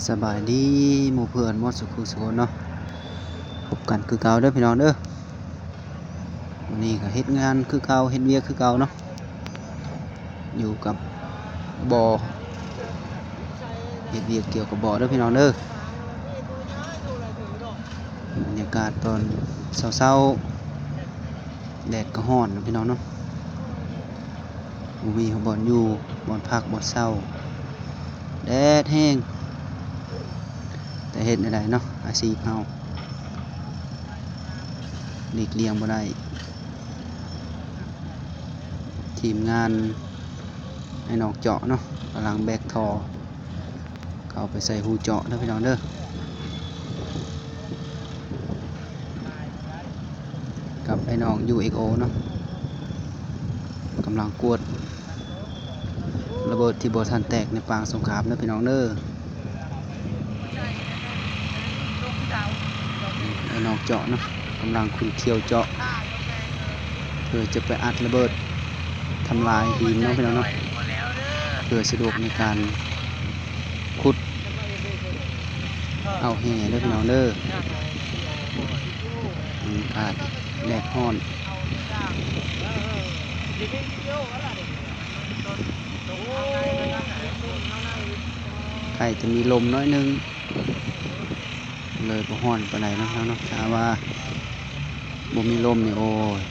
ສະບາຍດີໝູ່ເພື່ອນໝົດສູ່ຄູ່ສູ່ຄົນເນາະ, ພົບກັນຄືເກົ່າເດີພີ່ນ້ອງເດີ. ມື້ນີ້ກໍເຮັດງານຄືເກົ່າ ເຮັດວຽກຄືເກົ່າເນາະ, ຢູ່ກັບບໍ່ ເຮັດວຽກກ່ຽວກັບບໍ່ເດີພີ່ນ້ອງເດີ. ບັນຍາກາດຕອນເຊົ້າໆ ແດດກໍຮ້ອນເນາະພີ່ນ້ອງເນາະ. ບໍ່ມີບ່ອນຢູ່ ບ່ອນພັກ ບ່ອນເຊົາ ແດດແຮງ. ແຕ່ເຮັດແນວໃດເນາະ ອາຊີບເຮົາຫຼີກລ່ຽງບໍ່ໄດ້. ທີມງານອ້າຍນ້ອງເຈາະເນາະ ກຳລັງແບກທໍ່ ເຂົ້າໄປໃສ່ຮູເຈາະເດີພີ່ນ້ອງເດີ. ກັບໄອ້ນ້ອງ ຢູເອັກໂອ ເນາະ ກຳລັງກວດລະເບີດທີ່ບໍ່ທັນແຕກໃນປາງສົງຄາມເດີພີ່ນ້ອງເດີ. ໄອ້ນ້ອງເຈາະເນາະ ກຳລັງຂຸ້ນຂ້ຽວເຈາະ ເພື່ອຈະໄປອັດລະເບີດທຳລາຍຫີນເນາະພີ່ນ້ອງເນາະ ເພື່ອສະດວກໃນການຂຸດເອົາແຮ່ເດີພີ່ນ້ອງເດີ. ອາກາດແດດຮ້ອນ ໃກ້ຈະມີລົມໜ້ອຍໜຶ່ງ ເລີຍບໍ່ຮ້ອນປານໃດເນາະ ເນາະ. ຖ້າວ່າບໍ່ມີລົມນີ້ ໂອ້ຍ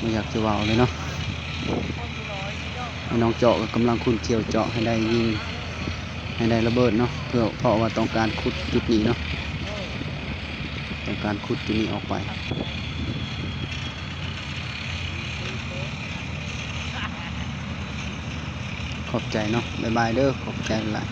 ບໍ່ຢາກຈະເວົ້າເລີຍເນາະ. ໄອ້ນ້ອງເຈາະກໍກຳລັງຂຸ້ນຂ້ຽວເຈາະໃຫ້ໄດ້ຍິງ ໃຫ້ໄດ້ລະເບີດເນາະ ເພື່ອ ເພາະວ່າຕ້ອງການຂຸດຈຸດນີ້ເນາະ ຕ້ອງການຂຸດຈຸດນີ້ອອກໄປ. ຂອບໃຈເນາະ ບາຍບາຍເດີ ຂອບໃຈຫຼາຍ.